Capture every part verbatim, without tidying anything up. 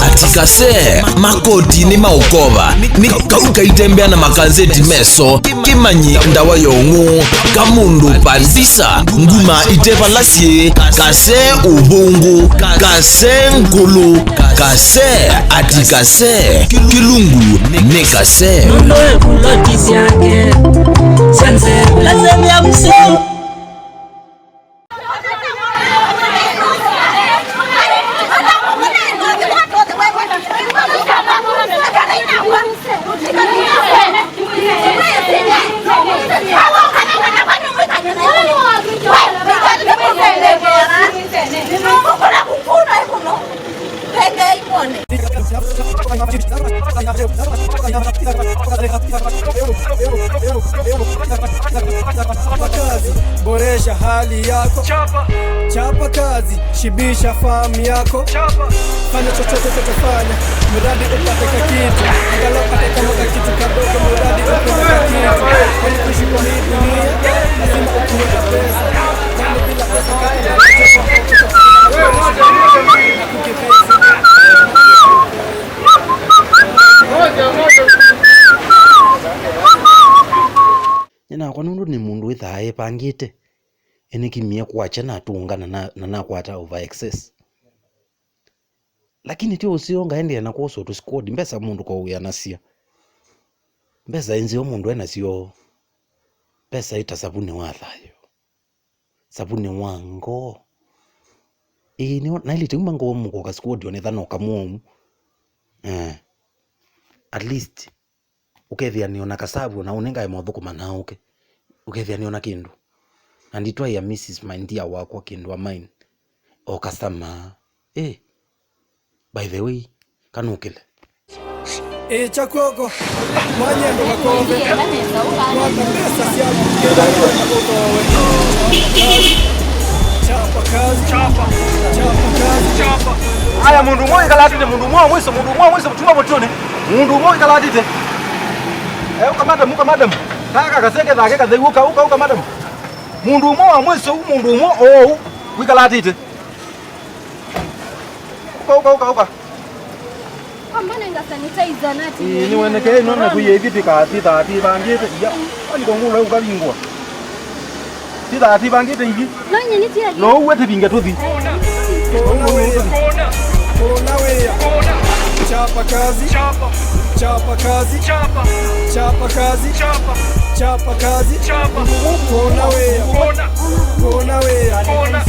Ati kase, makoti nĩ maũkova, nĩ kau kaitembea na makazeti meso, kĩmanyi ndawa ya ũng'ũ, kamũndũ pandisa, nguma itevala syĩ, kase ũvũngũ, kase ngũlũ, kase, ati kase, kĩlungu nĩ kase. Nũndũ ĩkuloti syake sya nzevula syavya mũseo. Chapa kazi, boresha hali yako. Chapa. Chapa kazi, shibisha farm yako. Chapa. Fanya chochote utachofanya, mradi upate kakitu. Angalau hata kama kakitu kadogo, mradi upate kakitu. Kwani kuishi kwa hii dunia, lazima ukuwe na pesa. Kwani bila pesa, kama Nĩ nakwa nũndũ nĩ mũndũ wĩthaa epangĩte, ĩnĩkimie kwakya natũnga na na- na nakwata over excess. Lakini ti ũseo ngaendeea na kwosa tũ squad, mbesa mũndũ ko wĩanasya. Mbesa ĩ nzeo mũndũ enasyo, mbesa ĩ ta savunĩ wa thayũ. Savunĩ wa ngoo. Ĩĩ, nĩw'o naĩlĩte uma ngoo mũkoka squad onetha no kamwomu. Eh. At least, ũkethĩa nĩ ona kasavu ona ũnengae mothũkũma na ũke. Ũkethĩa nĩ ona kĩndũ. Na nditwaĩa missus my dear wakwa kĩndũ a mine. O customer. Eh. By the way, kanũkĩle. Ĩkya kw'oko, mwanyendo makove, kwata mbesa syaku, kĩla kwenda ũthooe. Chapa kazi, chapa kazi. Aya, mũndũ ũmwe ĩkala atĩte, mũndũ ũmwe wa mwiso, mũndũ ũmwe wa mwiso, mũtuma mũtũnĩ, mũndũ ũmwe ĩkala atĩte. Eh, ũka madam, ũka madam. Kaka kaseke thake katheu, ũka, ũka, ũka madam. Mũndũ ũmwe wa mwiso, mũndũ ũmwe ou, wĩkala atĩte. Ũka, ũka, ũka, ũka. Kwa mbona nga sanitizer nati? Ĩĩ, nĩwonekee ĩno naku yĩthi tĩka titha tithangĩte. Iya, kwani kongũla ũkavingwa. Titha tithangĩte ithi. No nyeni tiali. No uwe tĩvinge tũthi. Kona wĩa. Kona wĩa. Chapa kazi. Chapa. Chapa kazi. Chapa. Chapa kazi. Chapa. Chapa kazi. Chapa. Kona wĩa. Kona. Kona wĩa. Kona.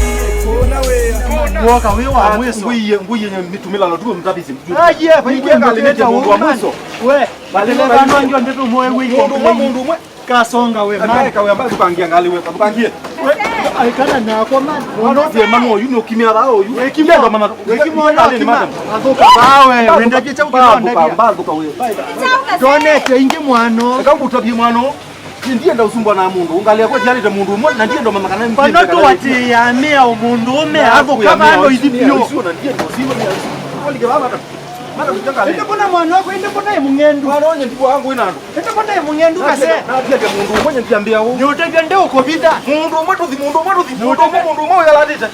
Kona wĩa. Kona. Woka wĩ wa mwiso. Ngwiye, ngwiye mĩtumĩla no tuwe mtabisi. Aye, ngwiye ngalĩmĩte mũndũ wa mwiso. We, madereva no ndio ndeto moe wĩ. Mũndũ ũmwe, mũndũ ũmwe. Kasonga we, man. Kae kawe amba tukangia ngali we, tukangie. We, aikana nako, man. Mwana ũcio mama ũyũ nĩ ũkimia thaa ũyũ. Wekimwa, wekimwa na kima. Athũka bawe, wendeke chau kĩnonda. Mbathũka we. Ndonete ingĩ mwano. Eka ngũtavie mwano. Ndienda ũsumbwa na mũndũ. Ngalĩa kwa tiarĩte mũndũ ũmwe, na ndienda mama kana. Pano tũatĩĩa mĩao mũndũ ũme athũka vano ithi biũ. Ũcio na ndienda ũsiwe. Walike baba. Ĩndĩ mbona mwana waku, ĩndĩ mbona ĩ mũng'endu? Mwana ũyũ ndiwa wangu ĩna andũ. Ĩndĩ mbona ĩ mũng'endu kase? Natieke mũndũ ũmwe ndiambia ũũ. Nĩ ũtethya ndeũkũvitha. Mũndũ ũmwe tũthi, mũndũ ũmwe tũthi, mũndũ ũmwe, mũndũ ũmwe ũyalatĩte.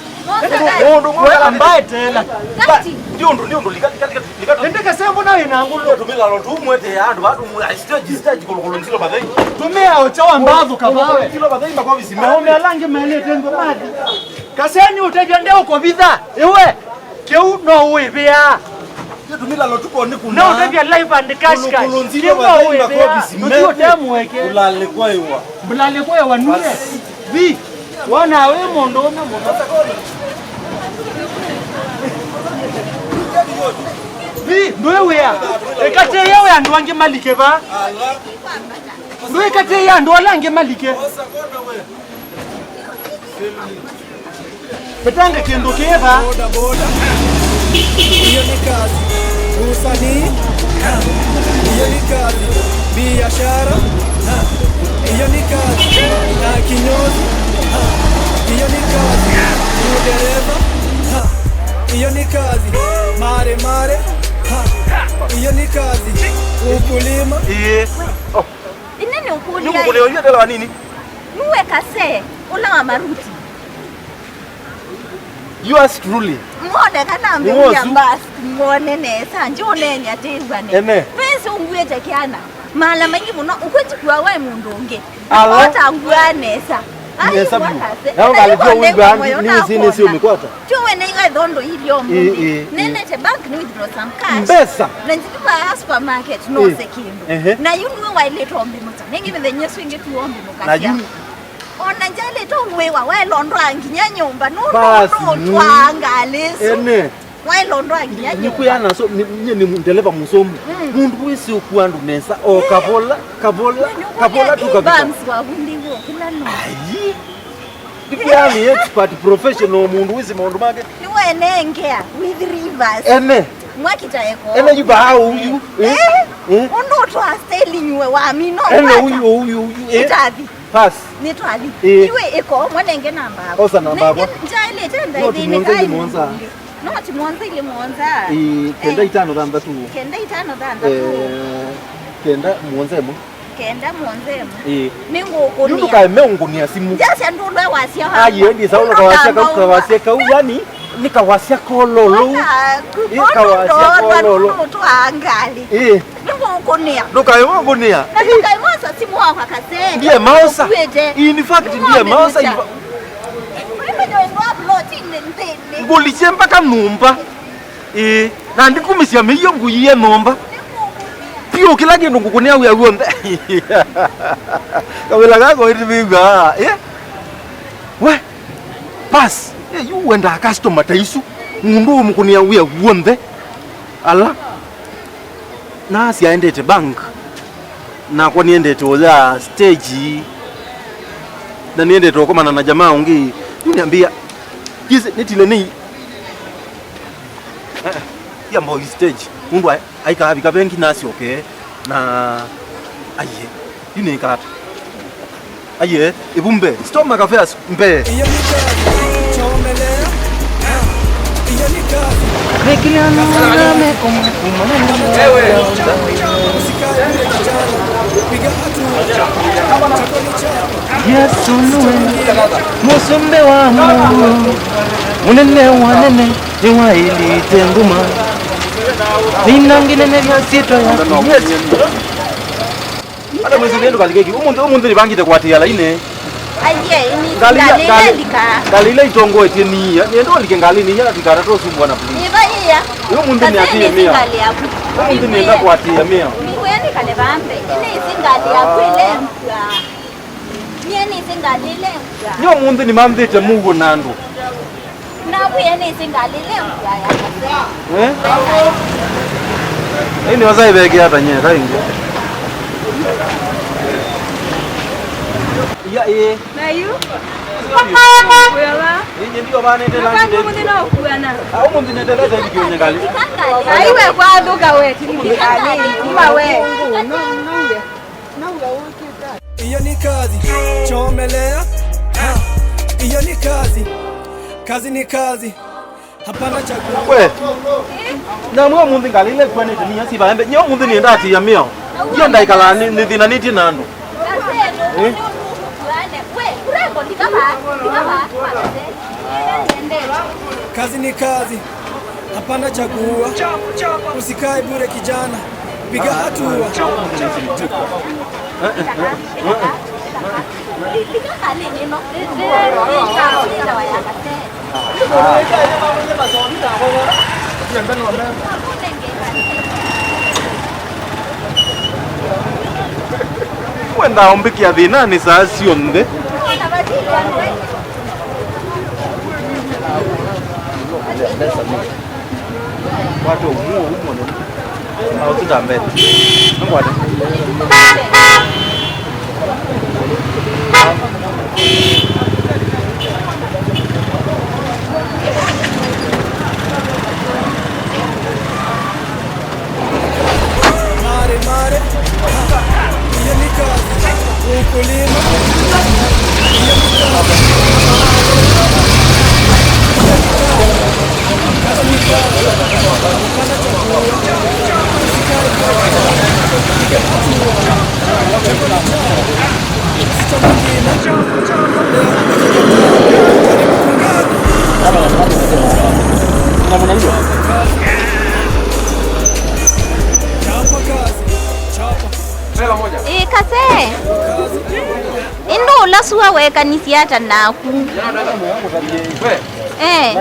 Mũndũ ũmwe ũyalatĩte. Ambaye tena. Ndio ndo, ndio ndo, lika, lika, lika, lika. Ĩndĩ kase mbona wĩ na ngũlũ? Tumila lo tu mwete ya andũ, andũ mwe, stage, stage, kolo, kolo, nsilo bathei. Tumia ocha wa mbathũ kabawe. Nsilo bathei, makovi sima. Maũme ala angĩ maĩlĩte ngũmathi. Kase nĩ ũtethya ndeũkũvitha. Ĩwe. Kĩu no wĩvĩa. Tũtũmĩla lotuko nĩ kuna. No ũtethya life and cash cash. Kĩu no wĩvĩa. Ũthi ũtemũeke. Ũlalĩkwa ĩwa. Mbũlalĩkwa ĩwa nue. Vi. Wona wĩ mũndũ ũme mũno. Vi, ndwĩwĩa. Ĩkatĩĩa we andũ angĩ malike va. Ndwĩkatĩĩa andũ ala angĩ malike. Vetanga kĩndũ kĩĩ va. Boda, boda. Hiyo ni kazi. Usanii. Ha. Hiyo ni kazi. Biashara. Ha. Hiyo ni kazi. Na kinyozi. Ha. Hiyo ni kazi. Udereva. Ha. Hiyo ni kazi. Mare, mare. Ha. Hiyo ni kazi. Ukulima. Ĩĩ. Oh. Ĩnene ũkũlya. Nĩkũkũlya ũyũ ndela wa nini? Nuwe kase, ũla wa maruti. Yours truly. Mwone kana mbĩw'a basi, mwone nesa, njoneni atĩw'ane. Ene. Pesa ũnguĩte kĩana. Mala maingĩ mũno, ũkwĩtikua we mũndũ ũngĩ. Ala. Ũtangua nesa. Ai, nesa biũ. Mwakase. Nao ngalĩtio wĩngwa nĩsĩ nĩsĩ ũmĩkwata. Tio we nĩiga thondo ilio mũndũ. Ĩĩ, ĩĩ, ĩĩ. Nenete bank nĩ withdraw some cash. Mbesa. Na nzitipa supermarket, no se kĩndũ. Ehe. Na yu nĩwe wailĩtwo mbĩmũta. Nĩngĩ mĩthenya ĩsu ĩngĩ tu ombĩmũkasya. Na yu Ona njalĩte wĩwa wailondwa nginya nyũmba, nũndũ basi, nũndũ ũtwaa ngalĩ ĩsu. Ene. Wailondwa nginya nyũmba. Nĩkwĩa naso, nĩ, nyie nĩ ndeleva mũsomu. Mm. Mũndũ wĩsĩ ũkua andũ nesa, o kavola, kavola, kavola tu kavika. Bams wavu ndĩw'o kĩla no. Ai. Nĩkwĩa nĩ expert professional mũndũ wĩsĩ maũndũ make. Nĩwenengea with rivers. Ene. Mwakita eko. Ene yu baa ũyu. Eh? Eh? Ũndũ ũtwaa style nyue wa mino. Ene ũyu, ũyu, ũyu. Eh? Itathi. Pass. Nĩtwathi. Ĩĩ. Iwe ĩko, mwanenge namba yaku. Osa namba yakwa. Nenge njaĩlĩte ndaithĩnĩ kai mũndũ. No ti mũonza ilĩ mũonza. Ĩĩ, kenda itano thanthatũ. Kenda itano thanthatũ. Eh, kenda mũonza ĩmwe. Kenda mũonza ĩmwe. Ĩĩ. Nĩngũkũnĩa. Yu ndũkaeme ũngũnĩa simũ. Njasya ndũlwe wasya. Aye, ndi sawa kawasya kau, kawasya kau, yani, nĩ kawasya kololo. Ĩ, kawasya kololo. Ũtwaa ngalĩ. Ĩĩ. Nĩngũkũnĩa. Ndũkaĩmwe kũnĩa. Na ndũkaĩmwe osa simũ wakwa kasee. Ndiye maosa. Ũkuĩte. In fact, ndiye maosa. Nĩmwamĩlĩsya. Ũimenya ũndũ wa plot nĩ nthĩnĩ. Ngũlikye mpaka nyũmba. Ĩĩ. Na ndikumĩsya mĩio ngũie nyũmba. Nĩngũkũnĩa. Piũ kĩla kĩndũ ngũkũnĩa wĩa w'onthe. Kawĩla kako ĩtĩvĩw'a. Ĩ? We. Bas. Ĩ, yu wendaa customer ta isu. Mũndũ ũmũkũnĩa wĩa w'onthe. Ala. Nasya endete bank, nakwa nĩendete ũya stage, na nĩendete ũkomana na jamaa ũngĩ. Yu nĩambĩa, "Kĩsĩ, nĩtile nĩ, eh, eh, ya boy stage." Mũndũ ai-, aikavika vengi nasyoke, na aiye, yu nĩkata. Aiye, ĩvumbe. Stomach affairs, mbee. Iyo ni kazi, chomelea. Ah, iyo ni kazi. Nĩkĩlya nũna meko makuma. Usikae bure kijana. Piga hatua. Chako ni chako. Yesũ nĩwe mũsumbĩ wa Mũlungu, mũnene wa nene, nĩwaĩlĩte nguma. Nĩnangĩnenevya syĩtwa yaku, Yesũ. Ata mwĩsĩ nĩ ndũkalikeki. Ũmũnthĩ, ũmũnthĩ nĩvangĩte kũatĩĩa lainĩ. Aiye, nĩ ngalĩ ila, ngalĩ ila ngalĩ, ndika. Ngalĩ ila itongoetye niia. Nĩenda ũlike ngalĩnĩ iya na tũikata tũsumbwa na police. Nĩva iya? Ũmũnthĩ nĩ atĩĩa mĩao. Ngalĩ yaku. Ũmũnthĩ nĩenda kũatĩĩa mĩao. Nĩkwĩa nĩkale vambe. Nĩnĩsĩ ngalĩ yaku ĩlembwa. Nyie nĩsĩ ngalĩ ĩla ĩngũa. Nĩ ũmũnthĩ nĩmanthĩte mũuo na andũ. Naku ye nĩsĩ ngalĩ ĩla ĩngũa ya kasee. Eh? Ĩĩ nĩosa ĩvekea ta nyie kaingĩ. Iya, ĩĩ. Na yu? Wĩwa. Ĩĩ, nyie ndio vanĩte langi. Ũmũnthĩ no kuana. Ah, ũmũnthĩ nĩtelete ndikionye ngalĩ. Aiwe kwathũka we, tilikangalĩ. Kuma we. Iyo ni kazi, chomelea. Ha, iyo ni kazi. Kazi ni kazi. Hapana cha ku- We. Na mwe ũmũnthĩ ngalĩ ila ĩkwanĩte niia siva embe. Nye ũmũnthĩ nĩenda atĩĩa mĩao. Iyo ndaikala nĩ, nĩthĩnanĩtye na andũ. Eh? Kazi ni kazi. Hapana cha kuua. Usikae bure kijana. Piga hatua. Wenda ũmbĩkĩa thĩnanĩ saa syonthe. Watu wa umuo, umuo ndio. Au tuta mbele. Ngwate. Mare, mare. Iyo ni kazi. Ukulima. Iyo ni kazi. Kazi ni kazi. Ukana chakula. Piga hatua. Usichanganyike. Ĩĩ, Kase. Ĩndĩ ũla sua wekanisye ata naku? Eh.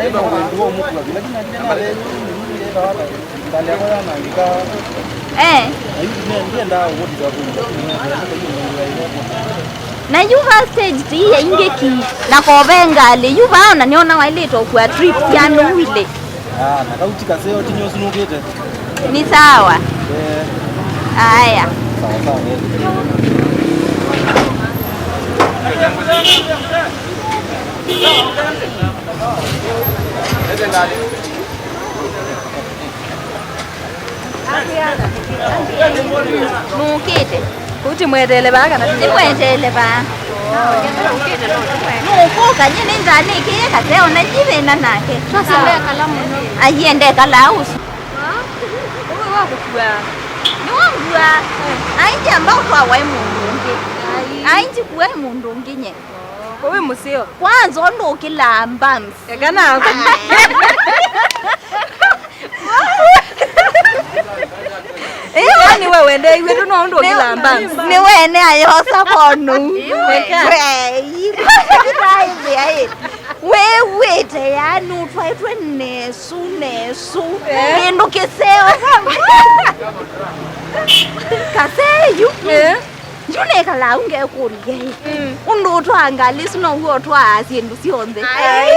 Eh. Na yu va stage ti ya ingĩ ki, na kove ngalĩ, yu va ona nĩona waĩlĩte ũkua trip ya nũu ilĩ. Ah, na kauti kaseo tinyo sunukite. Ni sawa. Eh. Aya. Sawa sawa. Nũkĩte. Kũu ti mweteele vaa kana ti? Nĩmweteele vaa. Nũkũka, nyie nĩnzanĩkĩie Kase ona nyi thĩna nake. Aiende kalaa ũsu. Ũwe wa kũkua. Nĩwangua. Ai, ndyamba ũtwawa ĩ mũndũ ũngĩ. Ai, ndyĩkua ĩ mũndũ ũngĩ nye. Ũwe mũseo. Kwanza ũndũ ũkĩlaa bumps. Eka nakwa. Ĩĩ, yani we wendeeiwe tu no ũndũ ũkĩlaa bumps. Nĩ wene ayosa konu. Ĩĩ, weka. Wei. Wĩw'ĩte yani ũtwaĩtwe nesu nesu. Eh. Kĩndũ kĩseo. Kase yu. Eh. Yu nĩkalaa ngekũlya ĩ. Mm. Ũndũ ũtwaa ngalĩ isu now'o ũtwaa syĩndũ syonthe. Ai.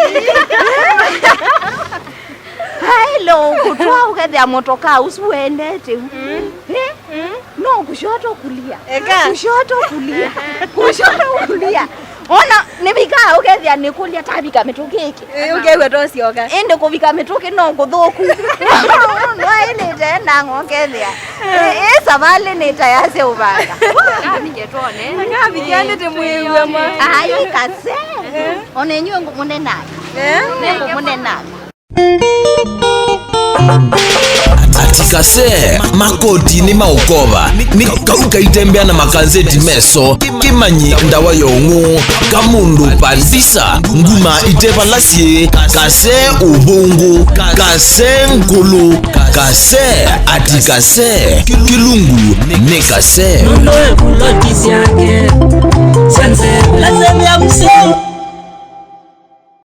Ai, lo kũtwaa ũkethĩa motokaa ũsu wendete u. Mm. Eh? Mm. No kushoto kulia. Eka. Kushoto kulia. Kushoto kulia. Ona nĩvikaa ũkethĩa nĩkũlya tavika mĩtũkĩ ĩkĩ. Ĩ, ũkew'a tosyoka. Ĩndĩ kũvika mĩtũkĩ no kũthũku. Nwaĩlĩte nang'o ũkethĩa. Ĩ, ĩ savalĩ nĩ tayasya ũvanga. Ngavike twone. Ngavike ndĩte mwĩw'a ma. Ai, Kase. Eh. Ona inyuĩ ngũmũnenanga. Eh? Nĩngũmũnenanga. Ati Kase, makotinĩ ma ũkova, nĩ kau kaitembea na makanzeti meso, kĩmanyi ndawa ya ũng'ũ, kamũndũ pandisa, nguma ite vala syĩ, Kase ũvũngũ, Kase ngũlũ, Kase, ati Kase, kĩlungu nĩ Kase. Nũndũ ĩkuloti syake sya nzeve. Kase vya mseo.